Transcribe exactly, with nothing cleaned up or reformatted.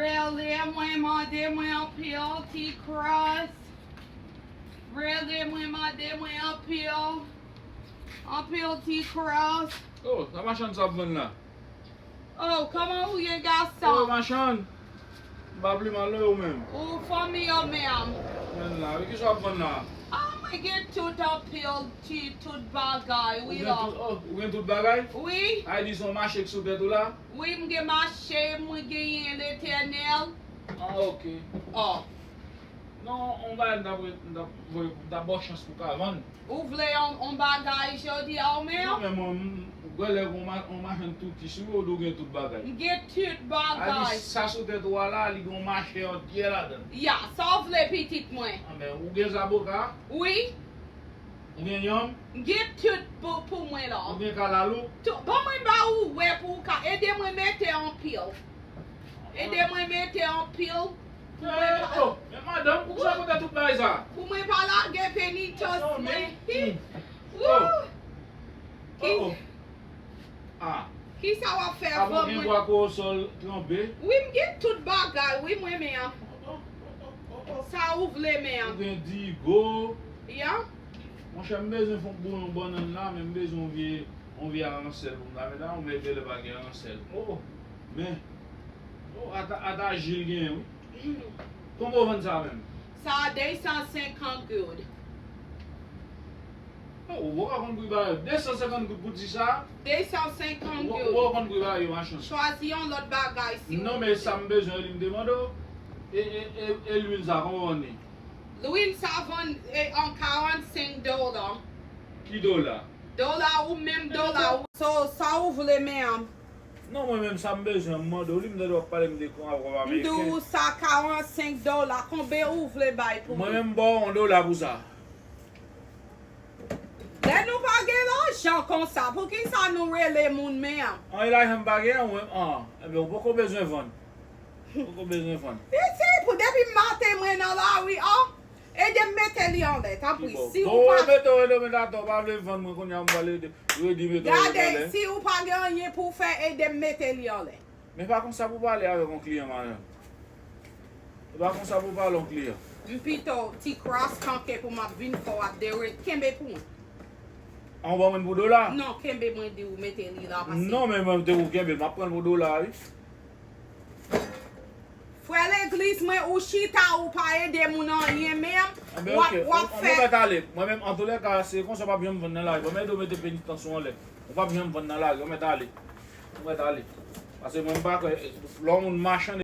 Rele mwen, mande mwen anpil, Ti Kras. Rele mwen, mande mwen anpil, anpil, Ti Kras. Oh, sa machann sa ap vann la? Oh, kòman ou ye, gason? Oh, machann. M pa pli mal, non, ou menm? Ou fanmi yo menm? Men la, wi, kisa w ap vann la? Ah, mwen gen tout anpil, ti, tout bagay, wi, la. Ou gen tout, oh, ou gen tout bagay? Wi. Sa vle di se yon mache k sou tèt ou la? Wi, m gen mache, mwen genyen Letènèl. Ah, ok. Oh. Non, on bagay m t ap, m t ap, m t ap ba w chans pou w ka vann. Ou vle yon, yon bagay jodi a ou menm? Non, men mwen, m, gwèlè gen yon ma-, yon machann touti sou ou, ou gen tout bagay. M gen tout bagay. Sa sou tèt ou a la, li gen yon mache antyè ladan l. Ya, sa w vle pitit mwen? Ah, men ou gen zaboka? Wi. Ou gen yanm? M gen tout pou, pou mwen la. Ou gen kalalou? Tout. Ban mwen ba ou wè pou ou ka ede mwen mete anpil. Ede mwen mete anpil. Pou mwen pa, oh, men madanm, poukisa w konn tout bagay sa? Pou mwen pa lage penitans mwen. Hi. Wou. Ki, oh, oh. Ah. Kisa w ap fè avè mwen? Gen bwa kowosòl tranpe? Wi, m gen tout bagay, wi, mwen menm. Sa ou vle menm? Ou gen digo? Ya. Monchè, m bezwen fon bouyon bannann la, men m bezwen yon vye, yon vye aransèl pou m ta met la, yon vye bèlè pa gen aransèl. Oh, oh. Men, oh, ata, ata Jil genyen, wi. Konbyen w vann sa menm? Sa a de san senkant goud. Oh, ou pa konn pri bagay yo. De san senkant goud pou ti sa? De san senkant goud. Ou pa konn pri bagay yo, machann. Chwazi yon lòt bagay si w vle. Non, men sa m bezwen, li m te mande w. E, e, e, e lwil sa, konbyen w vann li? Lwil sa vann, e, an karannsenk dola. Ki dola? Dola ou menm, dola ou. So, sa ou vle menm? Non, mwen menm sa m bezwen, m mande w li, m tande w ap pale m de konpab ameriken. M di w sa karannsenk dola, konbyen ou vle bay pou mwen? Mwen menm m ba w yon dola pou sa. Lè nou pa gen lajan konsa, poukisa nou rele moun menm? An, e lajan m pa gen an, mwen, an, enben, ou poko bezwen vann. Ou poko bezwen vann. Isi, pou depi maten mwen nan lari, an. Ede m mete li anlè, tanpri. Si ou pa, bon, mete w anlè, men atò, w pa vle vann mwen kounye a, m pral ede, redi mete w anlè. Gade, si ou pa gen anyen pou w fè, ede m mete li anlè. Men pa konsa pou w pale avèk yon kliyan, madanm. E pa konsa pou w pale yon kliyan. M pito Ti Kras kanke pou m ap vin fè w ap dere, kenbe pou mwen. An, w ban mwen pou dola? Non, kenbe mwen di w mete li la, pase. Non, men mwen te ou kenbe, m ap pran l pou dola, wi. Frè legliz mwen, ou chita, ou pa ede moun anyen menm. Anben, w ap, ok, w ap fè. Ou mèt ale. Mwen menm, antoulèka, se konsa w p ap janm vann nan lari. Mwen mèt ou mete penitans ou anlè. Ou p ap janm vann nan lari. Ou mèt ale. Ou mèt ale. Paske mwen m pa kwè, lè yon moun machann